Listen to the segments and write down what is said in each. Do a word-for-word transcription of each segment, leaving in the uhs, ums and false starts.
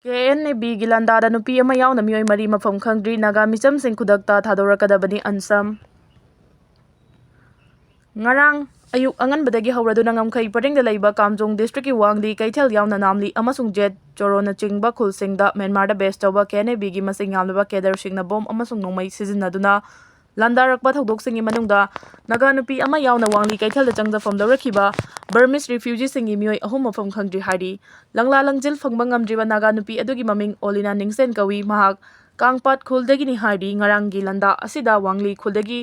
K N A ꯕꯤꯒꯤ ꯂꯥꯟꯗꯥꯗ ꯅꯨꯄꯤ ꯑꯃ ꯌꯥꯎꯅ ꯃꯤꯑꯣꯏ ꯃꯔꯤ ꯃꯐꯝ ꯈꯪꯗ꯭ꯔꯤ꯫ ꯅꯥꯒꯥ ꯃꯤꯆꯝꯁꯤꯡ ꯈꯨꯗꯛꯇ ꯊꯥꯗꯣꯔꯛꯀꯗꯕꯅꯤ, ꯑꯟꯁꯝ꯫ ꯉꯔꯥꯡ ꯑꯌꯨꯛ ꯑꯉꯟꯕꯗꯒꯤ ꯍꯧꯔꯗꯨꯅ ꯉꯝꯈꯩ ꯄꯔꯤꯡꯗ ꯂꯩꯕ ꯀꯥꯝꯖꯣꯡ ꯗꯤꯁꯇ꯭ꯔꯤꯛꯀꯤ ꯋꯥꯡꯂꯤ ꯀꯩꯊꯦꯜ ꯌꯥꯎꯅ ꯅꯥꯝꯂꯤ ꯑꯃꯁꯨꯡ ꯖꯦꯠ ꯆꯣꯔꯣꯅꯆꯤꯡꯕ ꯈꯨꯜꯁꯤꯡꯗ ꯃ꯭ꯌꯥꯟꯃꯥꯔꯗ ꯕꯦꯁ ꯇꯧꯕ ꯀꯦ ꯑꯦꯟ ꯑꯦ ꯕꯤꯒꯤ ꯃꯁꯤꯡ ꯌꯥꯝꯂꯕ ꯀꯦꯗꯔꯁꯤꯡꯅ ꯕꯣꯝ ꯑꯃꯁꯨꯡ ꯅꯣꯡꯃꯩ ꯁꯤꯖꯤꯟꯅꯗꯨꯅ ꯂꯥꯟꯗꯥꯔꯛꯄ ꯊꯧꯗꯣꯛꯁꯤꯡꯒꯤ ꯃꯅꯨꯡꯗ ꯅꯥꯒꯥ ꯅꯨꯄꯤ ꯑꯃ ꯌꯥꯎꯅ ꯋꯥꯡꯂꯤ ꯀꯩꯊꯦꯜꯗ ꯆꯪꯖꯐꯝ ꯂꯧꯔꯛꯈꯤꯕ ꯕꯔꯃꯤꯁ ꯔꯤꯐ꯭ꯌꯨꯖꯤꯁꯤꯡꯒꯤ ꯃꯤꯑꯣꯏ ꯑꯍꯨꯝ ꯃꯐꯝ ꯈꯪꯗ꯭ꯔꯤ ꯍꯥꯏꯔꯤ꯫ ꯂꯪꯂꯥ ꯂꯪꯖꯤꯜ ꯐꯪꯕ ꯉꯝꯗ꯭ꯔꯤꯕ ꯅꯥꯒꯥ ꯅꯨꯄꯤ ꯑꯗꯨꯒꯤ ꯃꯃꯤꯡ ꯑꯣꯂꯤꯅꯥ ꯅꯤꯡꯁꯦꯟ ꯀꯧꯏ꯫ ꯃꯍꯥꯛ ꯀꯥꯡꯄꯥꯠ ꯈꯨꯜꯗꯒꯤꯅꯤ ꯍꯥꯏꯔꯤ꯫ ꯉꯔꯥꯡꯒꯤ ꯂꯥꯟꯗꯥ ꯑꯁꯤꯗ ꯋꯥꯡꯂꯤ ꯈꯨꯜꯗꯒꯤ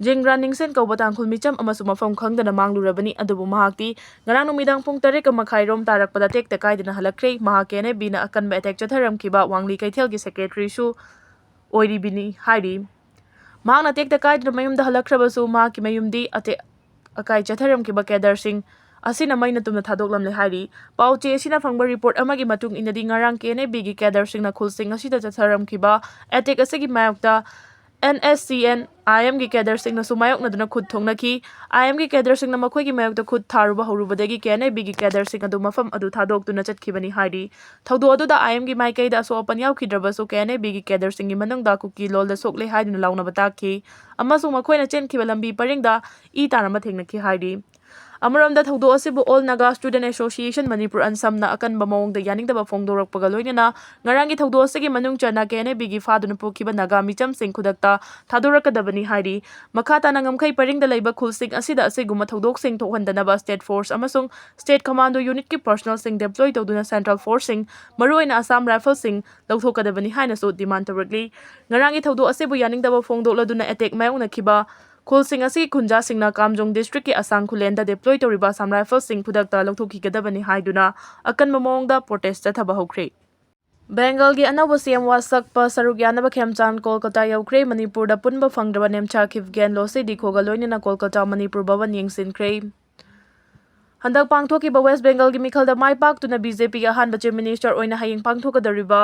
ꯖꯤꯡꯒ꯭ꯔꯥ ꯅꯤꯡꯁꯦꯟ ꯀꯧꯕ ꯇꯥꯡꯈꯨꯜ ꯃꯤꯆꯝ ꯑꯃꯁꯨ ꯃꯐꯝ ꯈꯪꯗꯅ ꯃꯥꯡꯂꯨꯔꯕꯅꯤ꯫ ꯑꯗꯨꯕꯨ ꯃꯍꯥꯛꯇꯤ ꯉꯔꯥꯡ ꯅꯨꯃꯤꯗꯥꯡ ꯄꯨꯡ ꯇꯔꯦꯠꯀ ꯃꯈꯥꯏ ꯔꯣꯝ ꯇꯥꯔꯛꯄꯗ ꯇꯦꯛꯇ ꯀꯥꯏꯗꯅ ꯍꯜꯂꯛꯈ꯭ꯔꯦ꯫ ꯃꯍꯥꯛ ꯀꯦ ꯑꯦꯟ ꯑꯦ ꯕꯤꯅ ꯑꯀꯟꯕ ꯑꯦꯇꯦꯛ ꯆꯠꯊꯔꯝꯈꯤꯕ ꯋꯥꯡꯂꯤ ꯀꯩꯊꯦꯜꯒꯤ ꯁꯦꯀ꯭ꯔꯦꯇꯔꯤꯁꯨ ꯑꯣꯏꯔꯤꯕꯅꯤ ꯍꯥꯏꯔꯤ꯫ ꯃꯍꯥꯛꯅ ꯇꯦꯛꯇ ꯀꯥꯏꯗꯅ ꯃꯌꯨꯝꯗ ꯍꯜꯂꯛꯈ꯭ꯔꯕꯁꯨ, ꯃꯍꯥꯛꯀꯤ ꯃꯌꯨꯝꯗꯤ ꯑꯇꯦꯛ ꯑꯀꯥꯏ ꯆꯠꯊꯔꯝꯈꯤꯕ ꯀꯦꯗꯔꯁꯤꯡ ꯑꯁꯤꯅ ꯃꯩꯅ ꯇꯨꯝꯅ ꯊꯥꯗꯣꯛꯂꯝꯂꯦ ꯍꯥꯏꯔꯤ꯫ ꯄꯥꯎ ꯆꯦ ꯑꯁꯤꯅ ꯐꯪꯕ ꯔꯤꯄꯣꯔꯠ ꯑꯃꯒꯤ ꯃꯇꯨꯡ ꯏꯟꯅꯗꯤ, ꯉꯔꯥꯡ ꯀꯦ ꯑꯦꯟ ꯑꯦ ꯕꯤꯒꯤ ꯀꯦꯗꯔꯁꯤꯡꯅ ꯈꯨꯜꯁꯤꯡ ꯑꯁꯤꯗ ꯆꯠꯊꯔꯝꯈꯤꯕ ꯑꯦꯇꯦꯛ ꯑꯁꯤꯒꯤ ꯃꯥꯌꯣꯛꯇ ꯑꯦꯟ ꯑꯦꯁ ꯁꯤ ꯑꯦꯟ ꯑꯥꯏ ꯑꯦꯝꯒꯤ ꯀꯦꯗꯔꯁꯤꯡꯅꯁꯨ ꯃꯥꯌꯣꯛꯅꯗꯨꯅ ꯈꯨꯠ ꯊꯣꯛꯅꯈꯤ꯫ ꯑꯥꯏ ꯑꯦꯝꯒꯤ ꯀꯦꯗꯔꯁꯤꯡꯅ ꯃꯈꯣꯏꯒꯤ ꯃꯥꯌꯣꯛꯇ ꯈꯨꯠ ꯊꯥꯔꯨꯕ ꯍꯧꯔꯨꯕꯗꯒꯤ ꯀꯦ ꯑꯦꯟ ꯑꯦ ꯕꯤꯒꯤ ꯀꯦꯗꯔꯁꯤꯡ ꯑꯗꯨ ꯃꯐꯝ ꯑꯗꯨ ꯊꯥꯗꯣꯛꯇꯨꯅ ꯆꯠꯈꯤꯕꯅꯤ ꯍꯥꯏꯔꯤ꯫ ꯊꯧꯗꯣꯛ ꯑꯗꯨꯗ ꯑꯥꯏ ꯑꯦꯝꯒꯤ ꯃꯥꯏꯀꯩꯗ ꯑꯁꯣꯛ ꯑꯄꯟ ꯌꯥꯎꯈꯤꯗ꯭ꯔꯕꯁꯨ, ꯀꯦ ꯑꯦꯟ ꯑꯦ ꯕꯤꯒꯤ ꯀꯦꯗꯔꯁꯤꯡꯒꯤ ꯃꯅꯨꯡꯗ ꯀꯨꯀꯤ ꯂꯣꯜꯗ ꯁꯣꯛꯂꯦ ꯍꯥꯏꯗꯨꯅ ꯂꯥꯎꯅꯕ ꯇꯥꯈꯤ ꯑꯃꯁꯨꯡ ꯃꯈꯣꯏꯅ ꯆꯦꯟꯈꯤꯕ ꯂꯝꯕꯤ ꯄꯔꯤꯡꯗ ꯏ ꯇꯥꯔꯝꯕ ꯊꯦꯡꯅꯈꯤ ꯍꯥꯏꯔꯤ꯫ ꯑꯃꯔꯣꯝꯗ, ꯊꯧꯗꯣꯛ ꯑꯁꯤꯕꯨ All Naga Student Association Manipur, ꯑꯟꯁꯝꯅ ꯑꯀꯟꯕ ꯃꯑꯣꯡꯗ ꯌꯥꯅꯤꯡꯗꯕ ꯐꯣꯡꯗꯣꯔꯛꯄꯒ ꯂꯣꯏꯅꯅ ꯉꯔꯥꯡꯒꯤ ꯊꯧꯗꯣꯛ ꯑꯁꯤꯒꯤ ꯃꯅꯨꯡ ꯆꯟꯅ ꯀꯦ ꯑꯦꯟ ꯑꯦ ꯕꯤꯒꯤ ꯐꯥꯗꯨꯅ ꯄꯨꯈꯤꯕ ꯅꯥꯒꯥ ꯃꯤꯆꯝꯁꯤꯡ ꯈꯨꯗꯛꯇ ꯊꯥꯗꯣꯔꯛꯀꯗꯕꯅꯤ ꯍꯥꯏꯔꯤ꯫ ꯃꯈꯥ ꯇꯥꯅ ꯉꯝꯈꯩ ꯄꯔꯤꯡꯗ ꯂꯩꯕ ꯈꯨꯜꯁꯤꯡ ꯑꯁꯤꯗ ꯑꯁꯤꯒꯨꯝꯕ ꯊꯧꯗꯣꯛꯁꯤꯡ ꯊꯣꯛꯍꯟꯗꯅꯕ state force ꯑꯃꯁꯨꯡ state commando unitꯀꯤ personnelꯁꯤꯡ deploy ꯇꯧꯗꯨꯅ central forceꯁꯤꯡ, ꯃꯔꯨꯑꯣꯏꯅ Assam Riflesꯁꯤꯡ ꯂꯧꯊꯣꯛꯀꯗꯕꯅꯤ ꯍꯥꯏꯅꯁꯨ demand ꯇꯧꯔꯛꯂꯤ꯫ ꯉꯔꯥꯡꯒꯤ ꯊꯧꯗꯣꯛ ꯑꯁꯤꯕꯨ ꯌꯥꯅꯤꯡꯗꯕ ꯐꯣꯡꯗꯣꯛꯂꯗꯨꯅ attack ꯃꯥꯌꯣꯛꯅꯈꯤꯕ ꯈꯨꯜꯁꯤꯡ ꯑꯁꯤꯒꯤ ꯈꯨꯟꯖꯥꯁꯤꯡꯅ ꯀꯥꯝꯖꯣꯡ districtꯀꯤ ꯑꯁꯥꯡ ꯈꯨꯂꯦꯟꯗ deploy ꯇꯧꯔꯤꯕ Assam Riflesꯁꯤꯡ ꯈꯨꯗꯛꯇ ꯂꯧꯊꯣꯛꯈꯤꯒꯗꯕꯅꯤ ꯍꯥꯏꯗꯨꯅ ꯑꯀꯟꯕ ꯃꯑꯣꯡꯗ protest ꯆꯠꯊꯕ ꯍꯧꯈ꯭ꯔꯦ꯫ ꯕꯦꯡꯒꯜꯒꯤ ꯑꯅꯧꯕ ꯁꯤ ꯑꯦꯝ ꯋꯥꯁꯛꯄ ꯁꯔꯨꯛ ꯌꯥꯅꯕ ꯈꯦꯝꯆꯥꯟ ꯀꯣꯜꯀꯇꯥ ꯌꯧꯈ꯭ꯔꯦ꯫ ꯃꯅꯤꯄꯨꯔꯗ ꯄꯨꯟꯕ ꯐꯪꯗ꯭ꯔꯕ ꯅꯦꯝꯆꯥ ꯈꯤꯞꯒꯦꯟ ꯂꯣꯁꯦ ꯗꯤꯈꯣꯒ ꯂꯣꯏꯅꯅ ꯀꯣꯜꯀꯇꯥ ꯃꯅꯤꯄꯨꯔ ꯚꯕꯟ ꯌꯦꯡꯁꯤꯟꯈ꯭ꯔꯦ꯫ ꯍꯟꯗꯛ ꯄꯥꯡꯊꯣꯛꯈꯤꯕ ꯋꯦꯁ ꯕꯦꯡꯒꯜꯒꯤ ꯃꯤꯈꯜꯗ ꯃꯥꯏ ꯄꯥꯛꯇꯨꯅ ꯕꯤ ꯖꯦ ꯄꯤꯒꯤ ꯑꯍꯥꯟꯕ Chief Minister ꯑꯣꯏꯅ ꯍꯌꯦꯡ ꯄꯥꯡꯊꯣꯛꯀꯗꯧꯔꯤꯕ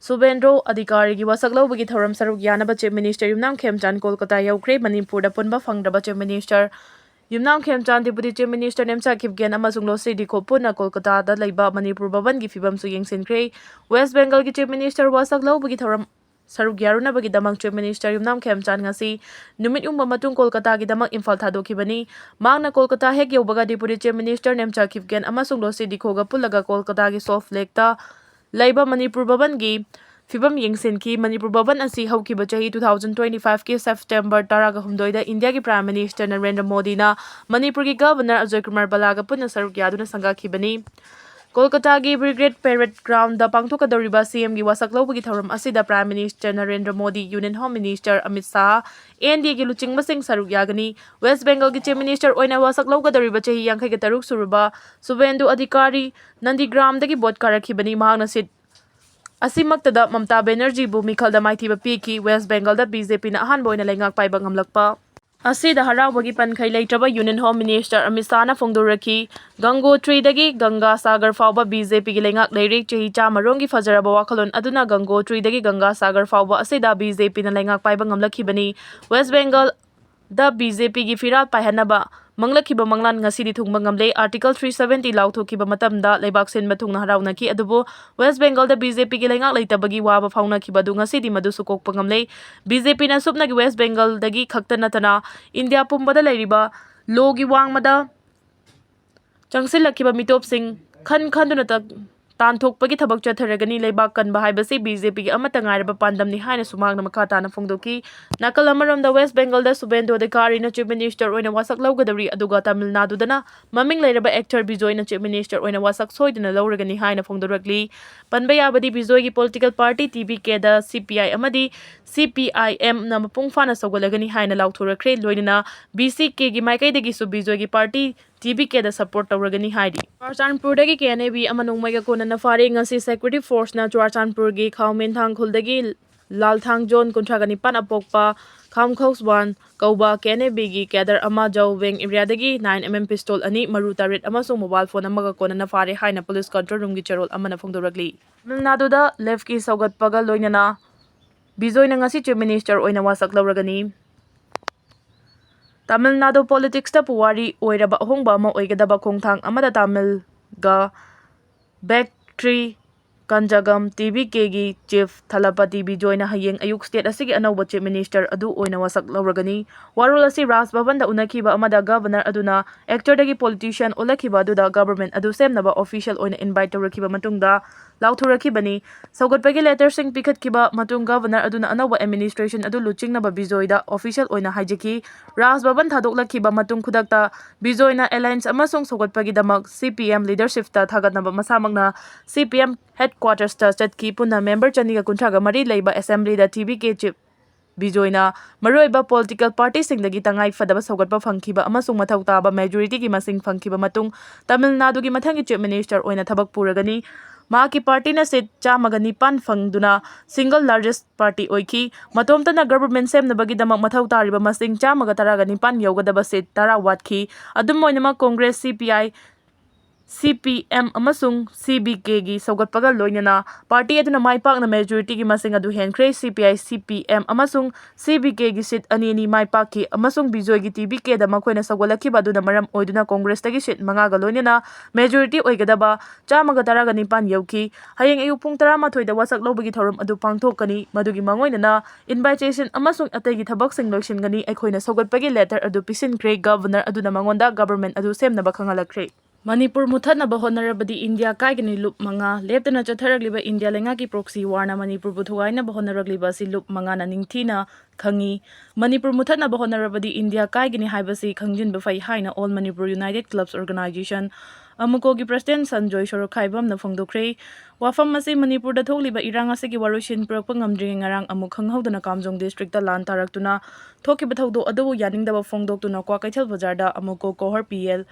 ꯁꯨꯕꯦꯟꯗ꯭ꯔꯣ ꯑꯙꯤꯀꯥꯔꯤꯒꯤ ꯋꯥꯁꯛ ꯂꯧꯕꯒꯤ ꯊꯧꯔꯝ ꯁꯔꯨꯛ ꯌꯥꯅꯕ Chief Minister ꯌꯨꯝꯅꯥꯝ ꯈꯦꯝꯆꯥꯟ ꯀꯣꯜꯀꯇꯥ ꯌꯧꯈ꯭ꯔꯦ꯫ ꯃꯅꯤꯄꯨꯔꯗ ꯄꯨꯟꯕ ꯐꯪꯗ꯭ꯔꯕ Chief Minister ꯌꯨꯝꯅꯥꯝ ꯈꯦꯝꯆꯥꯟ, Deputy Chief Minister ꯅꯦꯝꯆꯥ ꯈꯤꯞꯒꯦꯟ ꯑꯃꯁꯨꯡ ꯂꯣꯁꯤ ꯗꯤꯈꯣ ꯄꯨꯟꯅ ꯀꯣꯜꯀꯇꯥꯗ ꯂꯩꯕ ꯃꯅꯤꯄꯨꯔ ꯚꯕꯟꯒꯤ ꯐꯤꯕꯝꯁꯨ ꯌꯦꯡꯁꯤꯟꯈ꯭ꯔꯦ꯫ ꯋꯦꯁ ꯕꯦꯡꯒꯜꯒꯤ Chief Minister ꯋꯥꯁꯛ ꯂꯧꯕꯒꯤ ꯊꯧꯔꯝ ꯁꯔꯨꯛ ꯌꯥꯔꯨꯅꯕꯒꯤꯗꯃꯛ Chief Minister ꯌꯨꯝꯅꯥꯝ ꯈꯦꯝꯆꯥꯟ ꯉꯁꯤ ꯅꯨꯃꯤꯠ ꯌꯨꯡꯕ ꯃꯇꯨꯡ ꯀꯣꯜꯀꯇꯥꯒꯤꯗꯃꯛ ꯏꯝꯐꯥꯜ ꯊꯥꯗꯣꯛꯈꯤꯕꯅꯤ꯫ ꯃꯍꯥꯛꯅ ꯀꯣꯜꯀꯇꯥ ꯍꯦꯛ ꯌꯧꯕꯒ Deputy Chief Minister ꯅꯦꯝꯆꯥ ꯈꯤꯞꯒꯦꯟ ꯑꯃꯁꯨꯡ ꯂꯣꯁꯤ ꯗꯤꯈꯣꯒ ꯄꯨꯜꯂꯒ ꯀꯣꯜꯀꯇꯥꯒꯤ ꯁꯣꯐ ꯂꯦꯛꯇ ꯂꯩꯕ ꯃꯅꯤꯄꯨꯔ ꯚꯕꯟꯒꯤ ꯐꯤꯕꯝ ꯌꯦꯡꯁꯤꯟꯈꯤ꯫ ꯃꯅꯤꯄꯨꯔ ꯚꯕꯟ ꯑꯁꯤ ꯍꯧꯈꯤꯕ ꯆꯍꯤ two thousand twenty five ꯀꯤ September ꯇꯔꯥꯒ ꯍꯨꯝꯗꯣꯏꯗ ꯏꯟꯗꯤꯌꯥꯒꯤ Prime Minister ꯅꯔꯦꯟꯗ꯭ꯔ ꯃꯣꯗꯤꯅ ꯃꯅꯤꯄꯨꯔꯒꯤ Governor ꯑꯖꯣꯏ ꯀꯨꯃꯥꯔ ꯕꯂꯥꯒ ꯄꯨꯟꯅ ꯁꯔꯨꯛ ꯌꯥꯗꯨꯅ ꯁꯪꯒꯥꯈꯤꯕꯅꯤ꯫ ꯀꯣꯜꯀꯇꯥꯒꯤ Brigade Parade Ground ꯗ ꯄꯥꯡꯊꯣꯛꯀꯗꯧꯔꯤꯕ C M ꯒꯤ ꯋꯥꯁꯛ ꯂꯧꯕꯒꯤ ꯊꯧꯔꯝ ꯑꯁꯤꯗ Prime Minister Narendra Modi, Union Home Minister Amit Shah, N D A ꯒꯤ ꯂꯨꯆꯤꯡꯕꯁꯤꯡ ꯁꯔꯨꯛ ꯌꯥꯒꯅꯤ꯫ ꯋꯦꯁ ꯕꯦꯡꯒꯜꯒꯤ Chief Minister ꯑꯣꯏꯅ ꯋꯥꯁꯛ ꯂꯧꯒꯗꯧꯔꯤꯕ ꯆꯍꯤ ꯌꯥꯡꯈꯩꯒ ꯇꯔꯨꯛ ꯁꯨꯔꯕ ꯁꯨꯚꯦꯟꯗꯨ ꯑꯙꯤꯀꯥꯔꯤ ꯅꯟꯗꯤꯒ꯭ꯔꯥꯝꯗꯒꯤ ꯚꯣꯠ ꯀꯥꯔꯛꯈꯤꯕꯅꯤ꯫ ꯃꯍꯥꯛꯅ ꯁꯤꯠ ꯑꯁꯤꯃꯛꯇꯗ ꯃꯃꯇꯥ ꯕꯦꯅꯔꯖꯤꯕꯨ ꯃꯤꯈꯜꯗ ꯃꯥꯏꯊꯤꯕ ꯄꯤꯈꯤ꯫ ꯋꯦꯁ ꯕꯦꯡꯒꯜꯗ B J P ꯅ ꯑꯍꯥꯟꯕ ꯑꯣꯏꯅ ꯂꯩꯉꯥꯛ ꯄꯥꯏꯕ ꯉꯝꯂꯛꯄ ꯑꯁꯤꯗ ꯍꯔꯥꯎꯕꯒꯤ ꯄꯟꯈꯩ ꯂꯩꯇ꯭ꯔꯕ Union Home Minister ꯑꯃꯤꯠ ꯁꯥꯍꯅ ꯐꯣꯡꯗꯣꯔꯛꯈꯤ꯫ ꯒꯪꯒꯣꯇ꯭ꯔꯤꯗꯒꯤ ꯒꯪꯒꯥ ꯁꯥꯒꯔ ꯐꯥꯎꯕ B J P ꯒꯤ ꯂꯩꯉꯥꯛ ꯂꯩꯔꯤ꯫ ꯆꯍꯤ ꯆꯥꯝꯃꯔꯣꯝꯒꯤ ꯐꯖꯔꯕ ꯋꯥꯈꯜꯂꯣꯟ ꯑꯗꯨꯅ ꯒꯪꯒꯣꯇ꯭ꯔꯤꯗꯒꯤ ꯒꯪꯒꯥ ꯁꯥꯒꯔ ꯐꯥꯎꯕ ꯑꯁꯤꯗ B J P ꯅ ꯂꯩꯉꯥꯛ ꯄꯥꯏꯕ ꯉꯝꯂꯛꯈꯤꯕꯅꯤ꯫ ꯋꯦꯁ ꯕꯦꯡꯒꯜ ꯗ B J P ꯒꯤ ꯐꯤꯔꯥꯜ ꯄꯥꯏꯍꯟꯅꯕ ꯃꯪꯂꯛꯈꯤꯕ ꯃꯪꯂꯥꯟ ꯉꯁꯤꯗꯤ ꯊꯨꯡꯕ ꯉꯝꯂꯦ꯫ Article three seventy ꯂꯥꯎꯊꯣꯛꯈꯤꯕ ꯃꯇꯝꯗ ꯂꯩꯕꯥꯛ ꯁꯤꯟꯕ ꯊꯨꯡꯅ ꯍꯔꯥꯎꯅꯈꯤ, ꯑꯗꯨꯕꯨ ꯋꯦꯁ ꯕꯦꯡꯒꯜꯗ B J P ꯒꯤ ꯂꯩꯉꯥꯛ ꯂꯩꯇꯕꯒꯤ ꯋꯥꯕ ꯐꯥꯎꯅꯈꯤꯕ ꯑꯗꯨ ꯉꯁꯤꯗꯤ ꯃꯗꯨꯁꯨ ꯀꯣꯛꯄ ꯉꯝꯂꯦ꯫ B J P ꯅ ꯁꯨꯞꯅꯒꯤ ꯋꯦꯁ ꯕꯦꯡꯒꯜꯗꯒꯤ ꯈꯛꯇ ꯅꯠꯇꯅ ꯏꯟꯗꯤꯌꯥ ꯄꯨꯝꯕꯗ ꯂꯩꯔꯤꯕ ꯂꯣꯒꯤ ꯋꯥꯡꯃꯗ ꯆꯪꯁꯤꯜꯂꯛꯈꯤꯕ ꯃꯤꯇꯣꯞꯁꯤꯡ ꯈꯟ ꯈꯟꯗꯨꯅ ꯇ-, ꯇꯥꯟꯊꯣꯛꯄꯒꯤ ꯊꯕꯛ ꯆꯠꯊꯔꯒꯅꯤ꯫ ꯂꯩꯕꯥꯛ ꯀꯟꯕ ꯍꯥꯏꯕꯁꯤ B J P ꯒꯤ ꯑꯃꯠꯇ ꯉꯥꯏꯔꯕ ꯄꯥꯟꯗꯝꯅꯤ ꯍꯥꯏꯅꯁꯨ ꯃꯍꯥꯛꯅ ꯃꯈꯥ ꯇꯥꯅ ꯐꯣꯡꯗꯣꯛꯈꯤ꯫ ꯅꯥꯀꯜ ꯑꯃꯔꯣꯝꯗ ꯋꯦꯁ ꯕꯦꯡꯒꯜꯗ ꯁꯨꯚꯦꯟꯗꯨ ꯑꯙꯤꯀꯥꯔꯤꯅ Chief Minister ꯑꯣꯏꯅ ꯋꯥꯁꯛ ꯂꯧꯒꯗꯧꯔꯤ, ꯑꯗꯨꯒ ꯇꯥꯃꯤꯜ ꯅꯥꯗꯨꯗꯅ ꯃꯃꯤꯡ ꯂꯩꯔꯕ actor ꯕꯤꯖꯣꯏꯅ Chief Minister ꯑꯣꯏꯅ ꯋꯥꯁꯛ ꯁꯣꯏꯗꯅ ꯂꯧꯔꯒꯅꯤ ꯍꯥꯏꯅ ꯐꯣꯡꯗꯣꯔꯛꯂꯤ꯫ ꯄꯟꯕ ꯌꯥꯕꯗꯤ ꯕꯤꯖꯣꯏꯒꯤ political party T B K the C P I ꯑꯃꯗꯤ C P I M ꯅ ꯃꯄꯨꯡ ꯐꯥꯅ ꯁꯧꯒꯠꯂꯒꯅꯤ ꯍꯥꯏꯅ ꯂꯥꯎꯊꯣꯔꯛꯈ꯭ꯔꯦ꯫ ꯂꯣꯏꯅꯅ B C K ꯒꯤ ꯃꯥꯏꯀꯩꯗꯒꯤꯁꯨ ꯕꯤꯖꯣꯏꯒꯤ party T B K ꯗ support ꯇꯧꯔꯒꯅꯤ ꯍꯥꯏꯔꯤ꯫ ꯆꯨꯔꯆꯥꯟꯄꯨꯔꯗꯒꯤ K N A B ꯑꯃ ꯅꯣꯡꯃꯩꯒ ꯀꯣꯟꯅꯅ ꯐꯥꯔꯦ꯫ ꯉꯁꯤ security force ꯅ ꯆꯨꯔꯆꯥꯟꯄꯨꯔꯒꯤ ꯈꯥꯎꯃꯦꯟꯊꯥꯡ ꯈꯨꯜꯗꯒꯤ ꯂꯥꯜꯊꯥꯡ ꯖꯣꯟ ꯀꯨꯟꯊ꯭ꯔꯥꯒ ꯅꯤꯄꯥꯟ ꯑꯄꯣꯛꯄ ꯈꯥꯝꯈꯧꯁꯋꯥꯟ ꯀꯧꯕ K N A B ꯒꯤ cadre ꯑꯃ ꯖꯧꯋꯦꯡ area ꯗꯒꯤ nine M M pistol ꯑꯅꯤ, ꯃꯔꯨ ꯇꯔꯦꯠ ꯑꯃꯁꯨꯡ mobile phone ꯑꯃꯒ ꯀꯣꯟꯅꯅ ꯐꯥꯔꯦ ꯍꯥꯏꯅ police control room ꯒꯤ ꯆꯦꯔꯣꯜ ꯑꯃꯅ ꯐꯣꯡꯗꯣꯔꯛꯂꯤ꯫ ꯇꯥꯃꯤꯜ ꯅꯥꯗꯨꯗ left ꯀꯤ ꯁꯧꯒꯠꯄꯒ ꯂꯣꯏꯅꯅ ꯕꯤꯖꯣꯏꯅ ꯉꯁꯤ Chief Minister ꯑꯣꯏꯅ ꯋꯥꯁꯛ ꯂꯧꯔꯒꯅꯤ꯫ ꯇꯥꯃꯤꯜ ꯅꯥꯗꯨ ꯄꯣꯂꯤꯇꯤꯛꯁꯇ ꯄꯨꯋꯥꯔꯤ ꯑꯣꯏꯔꯕ ꯑꯍꯣꯡꯕ ꯑꯃ ꯑꯣꯏꯒꯗꯕ ꯈꯣꯡꯊꯥꯡ ꯑꯃꯗ ꯇꯥꯃꯤꯜꯒ ꯕꯦꯛꯇ꯭ꯔꯤ ꯀꯟꯖꯒꯝ ꯇꯤ ꯕꯤ ꯀꯦꯒꯤ ꯆꯤꯐ ꯊꯂꯄꯇꯤ ꯕꯤꯖꯣꯏꯅ ꯍꯌꯦꯡ ꯑꯌꯨꯛ ꯁ꯭ꯇꯦꯠ ꯑꯁꯤꯒꯤ ꯑꯅꯧꯕ ꯆꯤꯐ ꯃꯤꯅꯤꯁꯇꯔ ꯑꯗꯨ ꯑꯣꯏꯅ ꯋꯥꯁꯛ ꯂꯧꯔꯒꯅꯤ꯫ ꯋꯥꯔꯣꯜ ꯑꯁꯤ ꯔꯥꯖ ꯚꯕꯟꯗ ꯎꯅꯈꯤꯕ ꯑꯃꯗ ꯒꯕꯔꯅꯔ ꯑꯗꯨꯅ ꯑꯦꯛꯇꯔꯗꯒꯤ ꯄꯣꯂꯤꯇꯤꯁꯤꯌꯟ ꯑꯣꯜꯂꯛꯈꯤꯕ ꯑꯗꯨꯗ ꯒꯕꯔꯃꯦꯟ ꯑꯗꯨ ꯁꯦꯝꯅꯕ ꯑꯣꯐꯤꯁꯤꯌꯦꯜ ꯑꯣꯏꯅ ꯏꯟꯚꯥꯏꯠ ꯇꯧꯔꯛꯈꯤꯕ ꯃꯇꯨꯡꯗ ꯂꯥꯎꯊꯣꯔꯛꯈꯤꯕꯅꯤ꯫ ꯁꯧꯒꯠꯄꯒꯤ ꯂꯦꯇꯔꯁꯤꯡ ꯄꯤꯈꯠꯈꯤꯕ ꯃꯇꯨꯡ ꯒꯕꯔꯅꯔ ꯑꯗꯨꯅ ꯑꯅꯧꯕ ꯑꯦꯗꯃꯤꯅꯤꯁꯇ꯭ꯔꯦꯁꯟ ꯑꯗꯨ ꯂꯨꯆꯤꯡꯅꯕ ꯕꯤꯖꯣꯏꯗ ꯑꯣꯐꯤꯁꯤꯌꯦꯜ ꯑꯣꯏꯅ ꯍꯥꯏꯖꯈꯤ꯫ ꯔꯥꯖ ꯚꯕꯟ ꯊꯥꯗꯣꯛꯂꯛꯈꯤꯕ ꯃꯇꯨꯡ ꯈꯨꯗꯛꯇ ꯕꯤꯖꯣꯏꯅ ꯑꯦꯂꯥꯏꯟꯁ ꯑꯃꯁꯨꯡ ꯁꯧꯒꯠꯄꯒꯤꯗꯃꯛ ꯁꯤ ꯄꯤ ꯑꯦꯝ ꯂꯤꯗꯔꯁꯤꯞꯇ ꯊꯥꯒꯠꯅꯕ ꯃꯁꯥꯃꯛꯅ ꯁꯤ ꯄꯤ ꯑꯦꯝ ꯍꯦꯗꯀ꯭ꯋꯥꯇꯔꯁꯇ ꯆꯠꯈꯤ꯫ ꯄꯨꯟꯅ ꯃꯦꯝꯕꯔ ꯆꯅꯤꯒ ꯀꯨꯟꯊ꯭ꯔꯥꯒ ꯃꯔꯤ ꯂꯩꯕ ꯑꯦꯁꯦꯝꯕ꯭ꯂꯤꯗ ꯇꯤ ꯕꯤ ꯀꯦ ꯆꯤꯐ ꯕꯤꯖꯣꯏꯅ ꯃꯔꯨꯑꯣꯏꯕ ꯄꯣꯂꯤꯇꯤꯀꯦꯜ ꯄꯥꯔꯇꯤꯁꯤꯡꯗꯒꯤ ꯇꯉꯥꯏ ꯐꯗꯕ ꯁꯧꯒꯠꯄ ꯐꯪꯈꯤꯕ ꯑꯃꯁꯨꯡ ꯃꯊꯧ ꯇꯥꯕ ꯃꯦꯖꯣꯔꯤꯇꯤꯒꯤ ꯃꯁꯤꯡ ꯐꯪꯈꯤꯕ ꯃꯇꯨꯡ ꯇꯥꯃꯤꯜ ꯅꯥꯗꯨꯒꯤ ꯃꯊꯪꯒꯤ ꯆꯤꯐ ꯃꯤꯅꯤꯁꯇꯔ ꯑꯣꯏꯅ ꯊꯕꯛ ꯄꯨꯔꯒꯅꯤ꯫ ꯃꯍꯥꯛꯀꯤ ꯄꯥꯔꯇꯤꯅ ꯁꯤꯠ ꯆꯥꯝꯃꯒ ꯅꯤꯄꯥꯟ ꯐꯪꯗꯨꯅ ꯁꯤꯡꯒꯜ ꯂꯥꯔꯖꯦꯁ ꯄꯥꯔꯇꯤ ꯑꯣꯏꯈꯤ꯫ ꯃꯇꯣꯝꯇꯅ ꯒꯕꯔꯃꯦꯟ ꯁꯦꯝꯅꯕꯒꯤꯗꯃꯛ ꯃꯊꯧ ꯇꯥꯔꯤꯕ ꯃꯁꯤꯡ ꯆꯥꯝꯃꯒ ꯇꯔꯥꯒ ꯅꯤꯄꯥꯟ ꯌꯧꯒꯗꯕ ꯁꯤꯠ ꯇꯔꯥ ꯋꯥꯠꯈꯤ꯫ ꯑꯗꯨꯝ ꯑꯣꯏꯅꯃꯛ, ꯀꯣꯡꯒ꯭ꯔꯦꯁ, ꯁꯤ ꯄꯤ ꯑꯥꯏ, ꯁꯤ ꯄꯤ ꯑꯦꯝ ꯑꯃꯁꯨꯡ ꯁꯤ ꯕꯤ ꯀꯦꯒꯤ ꯁꯧꯒꯠꯄꯒ ꯂꯣꯏꯅꯅ ꯄꯥꯔꯇꯤ ꯑꯗꯨꯅ ꯃꯥꯏ ꯄꯥꯛꯅ ꯃꯦꯖꯣꯔꯤꯇꯤꯒꯤ ꯃꯁꯤꯡ ꯑꯗꯨ ꯍꯦꯟꯈ꯭ꯔꯦ꯫ ꯁꯤ ꯄꯤ ꯑꯥꯏ, ꯁꯤ ꯄꯤ ꯑꯦꯝ ꯑꯃꯁꯨꯡ ꯁꯤ ꯕꯤ ꯀꯦꯒꯤ ꯁꯤꯠ ꯑꯅꯤ ꯑꯅꯤ ꯃꯥꯏ ꯄꯥꯛꯈꯤ ꯑꯃꯁꯨꯡ ꯕꯤꯖꯣꯏꯒꯤ ꯇꯤ ꯕꯤ ꯀꯦꯗ ꯃꯈꯣꯏꯅ ꯁꯧꯒꯠꯂꯛꯈꯤꯕ ꯑꯗꯨꯅ ꯃꯔꯝ ꯑꯣꯏꯗꯨꯅ ꯀꯣꯡꯒ꯭ꯔꯦꯁꯇꯒꯤ ꯁꯤꯠ ꯃꯉꯥꯒ ꯂꯣꯏꯅꯅ ꯃꯦꯖꯣꯔꯤꯇꯤ ꯑꯣꯏꯒꯗꯕ ꯆꯥꯝꯃꯒ ꯇꯔꯥꯒ ꯅꯤꯄꯥꯟ ꯌꯧꯈꯤ꯫ ꯍꯌꯦꯡ ꯑꯌꯨꯛ ꯄꯨꯡ ꯇꯔꯥꯃꯥꯊꯣꯏꯗ ꯋꯥꯁꯛ ꯂꯧꯕꯒꯤ ꯊꯧꯔꯝ ꯑꯗꯨ ꯄꯥꯡꯊꯣꯛꯀꯅꯤ꯫ ꯃꯗꯨꯒꯤ ꯃꯥꯡꯑꯣꯏꯅꯅ ꯏꯟꯚꯥꯏꯇꯦꯁꯟ ꯑꯃꯁꯨꯡ ꯑꯇꯩꯒꯤ ꯊꯕꯛꯁꯤꯡ ꯂꯣꯏꯁꯤꯟꯒꯅꯤ꯫ ꯑꯩꯈꯣꯏꯅ ꯁꯧꯒꯠꯄꯒꯤ ꯂꯦꯇꯔ ꯑꯗꯨ ꯄꯤꯁꯤꯟꯈ꯭ꯔꯦ꯫ ꯒꯕꯔꯅꯔ ꯑꯗꯨꯅ ꯃꯉꯣꯟꯗ ꯒꯕꯔꯃꯦꯟ ꯑꯗꯨ ꯁꯦꯝꯅꯕ ꯈꯪꯍꯜꯂꯛꯈ꯭ꯔꯦ꯫ ꯃꯅꯤꯄꯨꯔ ꯃꯨꯊꯠꯅꯕ ꯍꯣꯠꯅꯔꯕꯗꯤ ꯏꯟꯗꯤꯌꯥ ꯀꯥꯏꯒꯅꯤ꯫ ꯂꯨꯞ ꯃꯉꯥ꯫ ꯂꯦꯞꯇꯅ ꯆꯠꯊꯔꯛꯂꯤꯕ ꯏꯟꯗꯤꯌꯥ ꯂꯩꯉꯥꯛꯀꯤ ꯄ꯭ꯔꯣꯛꯁꯤ ꯋꯥꯔꯅ ꯃꯅꯤꯄꯨꯔꯕꯨ ꯊꯨꯒꯥꯏꯅꯕ ꯍꯣꯠꯅꯔꯛꯂꯤꯕ ꯑꯁꯤ ꯂꯨꯞ ꯃꯉꯥꯅ ꯅꯤꯡꯊꯤꯅ ꯈꯪꯏ꯫ ꯃꯅꯤꯄꯨꯔ ꯃꯨꯊꯠꯅꯕ ꯍꯣꯠꯅꯔꯕꯗꯤ ꯏꯟꯗꯤꯌꯥ ꯀꯥꯏꯒꯅꯤ ꯍꯥꯏꯕꯁꯤ ꯈꯪꯖꯤꯟꯕ ꯐꯩ ꯍꯥꯏꯅ All Manipur United Clubs Organization, ꯑꯃꯨꯀꯣꯒꯤ ꯄ꯭ꯔꯁꯤꯗꯦꯟ ꯁꯟꯖꯣꯏ ꯁꯣꯔꯣꯛꯈꯥꯏꯕꯝꯅ ꯐꯣꯡꯗꯣꯛꯈ꯭ꯔꯦ꯫ ꯋꯥꯐꯝ ꯑꯁꯤ ꯃꯅꯤꯄꯨꯔꯗ ꯊꯣꯛꯂꯤꯕ ꯏꯔꯥꯡ ꯑꯁꯤꯒꯤ ꯋꯥꯔꯣꯏꯁꯤꯟ ꯄꯨꯔꯛꯄ ꯉꯝꯗ꯭ꯔꯤꯉꯩ ꯉꯔꯥꯡ ꯑꯃꯨꯛ ꯈꯪꯍꯧꯗꯅ ꯀꯥꯝꯖꯣꯡ ꯗꯤꯁꯇ꯭ꯔꯤꯛꯇ ꯂꯥꯟ ꯇꯥꯔꯛꯇꯨꯅ ꯊꯣꯛꯈꯤꯕ ꯊꯧꯗꯣꯛ ꯑꯗꯨꯕꯨ ꯌꯥꯅꯤꯡꯗꯕ ꯐꯣꯡꯗꯣꯛꯇꯨꯅ ꯀ꯭ꯋꯥꯀꯩꯊꯦꯜ ꯕꯖꯥꯔꯗ ꯑꯃꯨꯀꯣ ꯀꯣꯍꯣꯔ P L,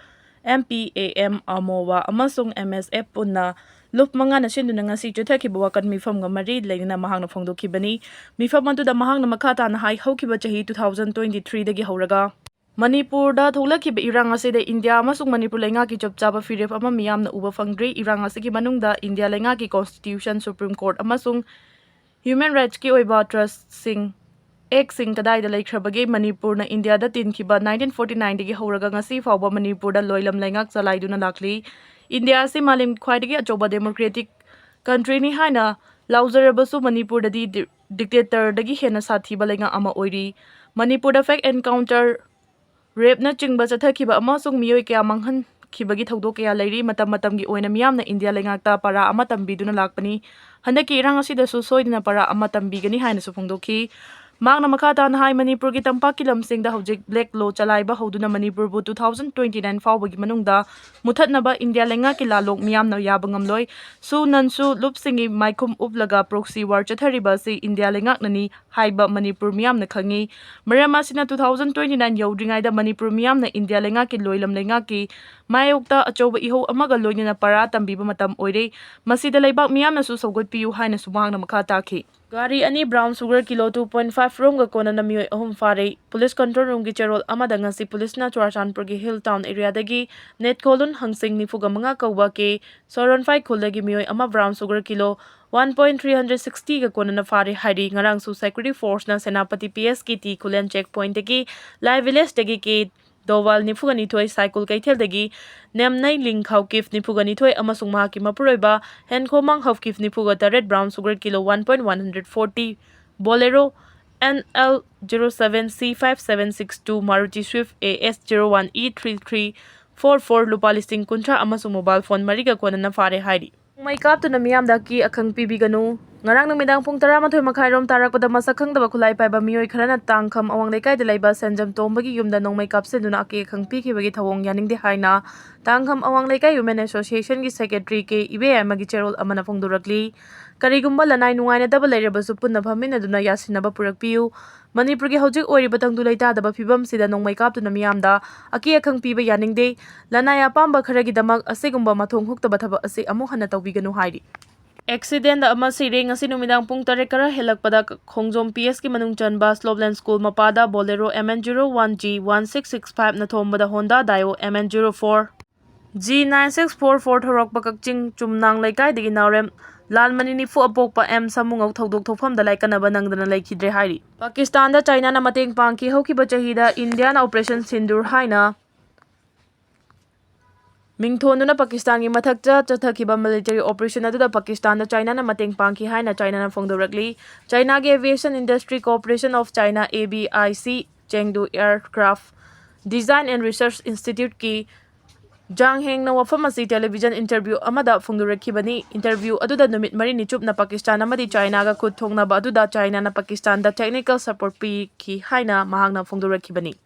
M P A M, ꯑꯃꯣꯋꯥ ꯑꯃꯁꯨꯡ ꯑꯦꯝ ꯑꯦꯁ ꯑꯦꯐ ꯄꯨꯟꯅ ꯂꯨꯞ ꯃꯉꯥꯅ ꯁꯤꯟꯗꯨꯅ ꯉꯁꯤ ꯆꯠꯊꯈꯤꯕ ꯋꯥꯀꯠ ꯃꯤꯐꯝꯒ ꯃꯔꯤ ꯂꯩꯅꯅ ꯃꯍꯥꯛꯅ ꯐꯣꯡꯗꯣꯛꯈꯤꯕꯅꯤ꯫ ꯃꯤꯐꯝ ꯑꯗꯨꯗ ꯃꯍꯥꯛꯅ ꯃꯈꯥ ꯇꯥꯅ ꯍꯥꯏ, ꯍꯧꯈꯤꯕ ꯆꯍꯤ two thousand twenty-threeꯗꯒꯤ ꯍꯧꯔꯒ ꯃꯅꯤꯄꯨꯔꯗ ꯊꯣꯛꯂꯛꯈꯤꯕ ꯏꯔꯥꯡ ꯑꯁꯤꯗ ꯏꯟꯗꯤꯌꯥ ꯑꯃꯁꯨꯡ ꯃꯅꯤꯄꯨꯔ ꯂꯩꯉꯥꯛꯀꯤ ꯆꯞ ꯆꯥꯕ ꯐꯤꯔꯦꯞ ꯑꯃ ꯃꯤꯌꯥꯝꯅ ꯎꯕ ꯐꯪꯗ꯭ꯔꯤ꯫ ꯏꯔꯥꯡ ꯑꯁꯤꯒꯤ ꯃꯅꯨꯡꯗ ꯏꯟꯗꯤꯌꯥ ꯂꯩꯉꯥꯛꯀꯤ ꯀꯣꯟꯁꯇꯤꯇ꯭ꯌꯨꯁꯟ, ꯁꯨꯄ꯭ꯔꯤꯝ ꯀꯣꯔꯠ ꯑꯃꯁꯨꯡ ꯍ꯭ꯌꯨꯃꯦꯟ ꯔꯥꯏꯠꯁꯀꯤ ꯑꯣꯏꯕ ꯇ꯭ꯔꯁꯁꯤꯡ ꯑꯦꯛꯁꯤꯡ ꯀꯗꯥꯏꯗ ꯂꯩꯈ꯭ꯔꯕꯒꯦ? ꯃꯅꯤꯄꯨꯔꯅ ꯏꯟꯗꯤꯌꯥꯗ ꯇꯤꯟꯈꯤꯕ ꯅꯥꯏꯟꯇꯤꯟ ꯐꯣꯔꯇꯤ ꯅꯥꯏꯟꯗꯒꯤ ꯍꯧꯔꯒ ꯉꯁꯤ ꯐꯥꯎꯕ ꯃꯅꯤꯄꯨꯔꯗ ꯂꯣꯏꯂꯝ ꯂꯩꯉꯥꯛ ꯆꯂꯥꯏꯗꯨꯅ ꯂꯥꯛꯂꯤ꯫ ꯏꯟꯗꯤꯌꯥ ꯑꯁꯤ ꯃꯥꯂꯦꯝ ꯈ꯭ꯋꯥꯏꯗꯒꯤ ꯑꯆꯧꯕ ꯗꯦꯃꯣꯀ꯭ꯔꯦꯇꯤꯛ ꯀꯟꯇ꯭ꯔꯤꯅꯤ ꯍꯥꯏꯅ ꯂꯥꯎꯖꯔꯕꯁꯨ, ꯃꯅꯤꯄꯨꯔꯗꯗꯤ ꯗꯤ-, ꯗꯤꯛꯇꯦꯇꯔꯗꯒꯤ ꯍꯦꯟꯅ ꯁꯥꯊꯤꯕ ꯂꯩꯉꯥꯛ ꯑꯃ ꯑꯣꯏꯔꯤ꯫ ꯃꯅꯤꯄꯨꯔꯗ ꯐꯦꯛ ꯑꯦꯟꯀꯥꯎꯟꯇꯔ, ꯔꯦꯞꯅꯆꯤꯡꯕ ꯆꯠꯊꯈꯤꯕ ꯑꯃꯁꯨꯡ ꯃꯤꯑꯣꯏ ꯀꯌꯥ ꯃꯥꯡꯍꯟꯈꯤꯕꯒꯤ ꯊꯧꯗꯣꯛ ꯀꯌꯥ ꯂꯩꯔꯤ꯫ ꯃꯇꯝ ꯃꯇꯝꯒꯤ ꯑꯣꯏꯅ ꯃꯤꯌꯥꯝꯅ ꯏꯟꯗꯤꯌꯥ ꯂꯩꯉꯥꯛꯇ ꯄꯔꯥ ꯑꯃ ꯇꯝꯕꯤꯗꯨꯅ ꯂꯥꯛꯄꯅꯤ꯫ ꯍꯟꯗꯛꯀꯤ ꯏꯔꯥꯡ ꯑꯁꯤꯗꯁꯨ ꯁꯣꯏꯗꯅ ꯄꯔꯥ ꯑꯃ ꯇꯝꯕꯤꯒꯅꯤ ꯍꯥꯏꯅꯁꯨ ꯐꯣꯡꯗꯣꯛꯈꯤ꯫ ꯃꯍꯥꯛꯅ ꯃꯈꯥ ꯇꯥꯅ ꯍꯥꯏ, ꯃꯅꯤꯄꯨꯔꯒꯤ ꯇꯝꯄꯥꯛꯀꯤ ꯂꯝꯁꯤꯡꯗ ꯍꯧꯖꯤꯛ ꯕ꯭ꯂꯦꯛ ꯂꯣ ꯆꯂꯥꯏꯕ ꯍꯧꯗꯨꯅ ꯃꯅꯤꯄꯨꯔꯕꯨ ꯇꯨ ꯊꯥꯎꯖꯟ ꯇ꯭ꯋꯦꯟꯇꯤ ꯅꯥꯏꯟ ꯐꯥꯎꯕꯒꯤ ꯃꯅꯨꯡꯗ ꯃꯨꯊꯠꯅꯕ ꯏꯟꯗꯤꯌꯥ ꯂꯩꯉꯥꯛꯀꯤ ꯂꯥꯂꯣꯡ ꯃꯤꯌꯥꯝꯅ ꯌꯥꯕ ꯉꯝꯂꯣꯏ꯫ ꯁꯨ ꯅꯟꯁꯨ ꯂꯨꯞꯁꯤꯡꯒꯤ ꯃꯥꯏꯈꯨꯝ ꯎꯞꯂꯒ ꯄ꯭ꯔꯣꯛꯁꯤ ꯋꯥꯔ ꯆꯠꯊꯔꯤꯕ ꯑꯁꯤ ꯏꯟꯗꯤꯌꯥ ꯂꯩꯉꯥꯛꯅꯅꯤ ꯍꯥꯏꯕ ꯃꯅꯤꯄꯨꯔ ꯃꯤꯌꯥꯝꯅ ꯈꯪꯏ꯫ ꯃꯔꯝ ꯑꯁꯤꯅ ꯇꯨ ꯊꯥꯎꯖꯟ ꯇ꯭ꯋꯦꯟꯇꯤ ꯅꯥꯏꯟ ꯌꯧꯗ꯭ꯔꯤꯉꯩꯗ ꯃꯅꯤꯄꯨꯔ ꯃꯤꯌꯥꯝꯅ ꯏꯟꯗꯤꯌꯥ ꯂꯩꯉꯥꯛꯀꯤ ꯂꯣꯏꯂꯝ ꯂꯩꯉꯥꯛꯀꯤ ꯃꯥꯌꯣꯛꯇ ꯑꯆꯧꯕ ꯏꯍꯧ ꯑꯃꯒ ꯂꯣꯏꯅꯅ ꯄꯔꯥ ꯇꯝꯕꯤꯕ ꯃꯇꯝ ꯑꯣꯏꯔꯦ꯫ ꯃꯁꯤꯗ ꯂꯩꯕꯥꯛ ꯃꯤꯌꯥꯝꯅꯁꯨ ꯁꯧꯒꯠꯄꯤꯌꯨ ꯍꯥꯏꯅꯁꯨ ꯃꯍꯥꯛꯅ ꯃꯈꯥ ꯇꯥꯈꯤ꯫ ꯒꯥꯔꯤ ꯑꯅꯤ brown sugar kilo two point five ꯔꯣꯝꯒ ꯀꯣꯟꯅꯅ ꯃꯤꯑꯣꯏ ꯑꯍꯨꯝ ꯐꯥꯔꯦ꯫ ꯄꯨꯂꯤꯁ ꯀꯟꯇ꯭ꯔꯣꯜ ꯔꯨꯝꯒꯤ ꯆꯦꯔꯣꯜ ꯑꯃꯗ ꯉꯁꯤ ꯄꯨꯂꯤꯁꯅ ꯆꯨꯔꯥꯆꯥꯟꯄꯨꯔꯒꯤ ꯍꯤꯜ ꯇꯥꯎꯟ ꯑꯦꯔꯤꯌꯥꯗꯒꯤ ꯅꯦꯠꯈꯣꯂꯨꯟ ꯍꯪꯁꯤꯡ ꯅꯤꯐꯨꯒ ꯃꯉꯥ ꯀꯧꯕ ꯀꯦ ꯁꯣꯔꯣꯟꯐꯥꯏ ꯈꯨꯜꯗꯒꯤ ꯃꯤꯑꯣꯏ ꯑꯃ brown sugar kilo one point three hundred ꯁꯤꯛꯁꯇꯤꯒ ꯀꯣꯟꯅꯅ ꯐꯥꯔꯦ ꯍꯥꯏꯔꯤ꯫ ꯉꯔꯥꯡꯁꯨ ꯁꯦꯀ꯭ꯌꯨꯔꯤꯇꯤ ꯐꯣꯔꯁꯅ ꯁꯦꯅꯥꯄꯇꯤ ꯄꯤ ꯑꯦꯁꯀꯤ ꯇꯤ ꯈꯨꯂꯦꯟ ꯆꯦꯛ ꯄꯣꯏꯟꯠꯇꯒꯤ ꯂꯥꯏ ꯚꯤꯂꯦꯖꯇꯒꯤ ꯀꯦ ꯗꯣꯋꯥꯜ ꯅꯤꯐꯨꯒꯅꯤꯊꯣꯏ, ꯁꯥꯏꯀꯨꯜ ꯀꯩꯊꯦꯜꯗꯒꯤ ꯅꯦꯝꯅꯩ ꯂꯤꯡ ꯍꯥꯎꯀꯤꯞ ꯅꯤꯐꯨꯒꯅꯤꯊꯣꯏ ꯑꯃꯁꯨꯡ ꯃꯍꯥꯛꯀꯤ ꯃꯄꯨꯔꯣꯏꯕ ꯍꯦꯟꯈꯣꯃꯥꯡ ꯍꯥꯎꯀꯤꯞ ꯅꯤꯐꯨꯒ ꯇꯔꯦꯠ, brown sugar kilo one point one hundred forty, Bolero N L zero seven C five seven six two, Maruti Swift A S zero one E three three four four, ꯂꯨꯄꯥ ꯂꯤꯁꯤꯡ ꯀꯨꯟꯊ꯭ꯔꯥ ꯑꯃꯁꯨꯡ ꯃꯣꯕꯥꯏꯜ ꯐꯣꯟ ꯃꯔꯤꯒ ꯀꯣꯟꯅꯅ ꯐꯥꯔꯦ ꯍꯥꯏꯔꯤ꯫ ꯅꯣꯡꯃꯩ ꯀꯥꯞꯇꯨꯅ ꯃꯤꯌꯥꯝꯗ ꯑꯀꯤ ꯑꯈꯪ ꯄꯤꯕꯤꯒꯅꯨ꯫ ꯉꯔꯥꯡ ꯅꯨꯃꯤꯗꯥꯡ ꯄꯨꯡ ꯇꯔꯥꯃꯥꯊꯣꯏ ꯃꯈꯥꯏꯔꯣꯝ ꯇꯥꯔꯛꯄꯗ ꯃꯁꯛ ꯈꯪꯗꯕ ꯈꯨꯠꯂꯥꯏ ꯄꯥꯏꯕ ꯃꯤꯑꯣꯏ ꯈꯔꯅ ꯇꯥꯡꯈꯝ ꯑꯋꯥꯡ ꯂꯩꯀꯥꯏꯗ ꯂꯩꯕ ꯁꯦꯟꯖꯝ ꯇꯣꯝꯕꯒꯤ ꯌꯨꯝꯗ ꯅꯣꯡꯃꯩ ꯀꯥꯞꯁꯤꯟꯗꯨꯅ ꯑꯀꯤ ꯑꯈꯪ ꯄꯤꯈꯤꯕꯒꯤ ꯊꯧꯑꯣꯡ ꯌꯥꯅꯤꯡꯗꯦ ꯍꯥꯏꯅ ꯇꯥꯡꯈꯝ ꯑꯋꯥꯡ ꯂꯩꯀꯥꯏ ꯋꯨꯃꯦꯟ ꯑꯦꯁꯣꯁꯤꯌꯦꯁꯟꯒꯤ ꯁꯦꯀ꯭ꯔꯦꯇꯔꯤ ꯀꯦ ꯏꯕꯦꯌꯥꯏꯃꯒꯤ ꯆꯦꯔꯣꯜ ꯑꯃꯅ ꯐꯣꯡꯗꯣꯔꯛꯂꯤ꯫ ꯀꯔꯤꯒꯨꯝꯕ ꯂꯅꯥꯏ ꯅꯨꯡꯉꯥꯏꯅꯗꯕ ꯂꯩꯔꯕꯁꯨ ꯄꯨꯟꯅ ꯐꯝꯃꯤꯟꯅꯗꯨꯅ ꯌꯥꯁꯤꯟꯅꯕ ꯄꯨꯔꯛꯄꯤꯌꯨ꯫ ꯃꯅꯤꯄꯨꯔꯒꯤ ꯍꯧꯖꯤꯛ ꯑꯣꯏꯔꯤꯕ ꯇꯪꯗꯨ ꯂꯩꯇꯥꯗꯕ ꯐꯤꯕꯝꯁꯤꯗ ꯅꯣꯡꯃꯩ ꯀꯥꯞꯇꯨꯅ ꯃꯤꯌꯥꯝꯗ ꯑꯀꯤ ꯑꯈꯪ ꯄꯤꯕ ꯌꯥꯅꯤꯡꯗꯦ꯫ ꯂꯅꯥꯏ ꯑꯄꯥꯝꯕ ꯈꯔꯒꯤꯗꯃꯛ ꯑꯁꯤꯒꯨꯝꯕ ꯃꯊꯣꯡ ꯍꯨꯛꯇꯕ ꯊꯕꯛ ꯑꯁꯤ ꯑꯃꯨꯛ ꯍꯟꯅ ꯇꯧꯕꯤꯒꯅꯨ ꯍꯥꯏꯔꯤ꯫ ꯑꯦꯛꯁꯤꯗꯦꯟꯗ ꯑꯃ ꯁꯤꯔꯦ꯫ ꯉꯁꯤ ꯅꯨꯃꯤꯗꯥꯡ ꯄꯨꯡ ꯇꯔꯦꯠ ꯈꯔ ꯍꯦꯜꯂꯛꯄꯗ ꯈꯣꯡꯖꯣꯝ ꯄꯤ ꯑꯦꯁꯀꯤ ꯃꯅꯨꯡ ꯆꯟꯕ ꯁ꯭ꯂꯣꯞꯂꯦꯟ ꯁ꯭ꯀꯨꯜ ꯃꯄꯥꯗ Bolero M N zero one G one six six ꯐꯥꯏꯚꯅ ꯊꯣꯝꯕꯗ Honda Dio M N zero four G nine six four four ꯊꯧꯔꯛꯄ ꯀꯛꯆꯤꯡ ꯆꯨꯝꯅꯥꯡ ꯂꯩꯀꯥꯏꯗꯒꯤ ꯅꯥꯎꯔꯦꯝ ꯂꯥꯜ ꯃꯅꯤ ꯅꯤꯐꯨ ꯑꯄꯣꯛꯄ ꯑꯦꯝ ꯁꯃꯨꯉꯧ ꯊꯧꯗꯣꯛ ꯊꯣꯛꯐꯝꯗ ꯂꯥꯏꯀꯠꯅꯕ ꯅꯪꯗꯅ ꯂꯩꯈꯤꯗ꯭ꯔꯦ ꯍꯥꯏꯔꯤ꯫ ꯄꯥꯀꯤꯁꯇꯥꯟꯗ ꯆꯥꯏꯅꯥꯅ ꯃꯇꯦꯡ ꯄꯥꯡꯈꯤ꯫ ꯍꯧꯈꯤꯕ ꯆꯍꯤꯗ ꯏꯟꯗꯤꯌꯥꯅ Operation Sindoor ꯍꯥꯏꯅ ꯃꯤꯡꯊꯣꯟꯗꯨꯅ ꯄꯥꯀꯤꯁꯇꯥꯟꯒꯤ ꯃꯊꯛꯇ ꯆꯠꯊꯈꯤꯕ military operation ꯑꯗꯨꯗ ꯄꯥꯀꯤꯁꯇꯥꯟꯗ ꯆꯥꯏꯅꯥꯅ ꯃꯇꯦꯡ ꯄꯥꯡꯈꯤ ꯍꯥꯏꯅ ꯆꯥꯏꯅꯥꯅ ꯐꯣꯡꯗꯣꯔꯛꯂꯤ꯫ ꯆꯥꯏꯅꯥꯒꯤ Aviation Industry Corporation of China, A B I C, Chengdu Aircraft Design and Research Instituteꯀꯤ ꯖꯥꯡ ꯍꯦꯡꯅ ꯋꯥꯐꯝ ꯑꯁꯤ television interview ꯑꯃꯗ ꯐꯣꯡꯗꯣꯔꯛꯈꯤꯕꯅꯤ꯫ Interview ꯑꯗꯨꯗ ꯅꯨꯃꯤꯠ ꯃꯔꯤꯅꯤ ꯆꯨꯞꯅ ꯄꯥꯀꯤꯁꯇꯥꯟ ꯑꯃꯗꯤ ꯆꯥꯏꯅꯥꯒ ꯈꯨꯠ ꯊꯣꯛꯅꯕ ꯑꯗꯨꯗ ꯆꯥꯏꯅꯥꯅ ꯄꯥꯀꯤꯁꯇꯥꯟꯗ technical support ꯄꯤꯈꯤ ꯍꯥꯏꯅ ꯃꯍꯥꯛꯅ ꯐꯣꯡꯗꯣꯔꯛꯈꯤꯕꯅꯤ꯫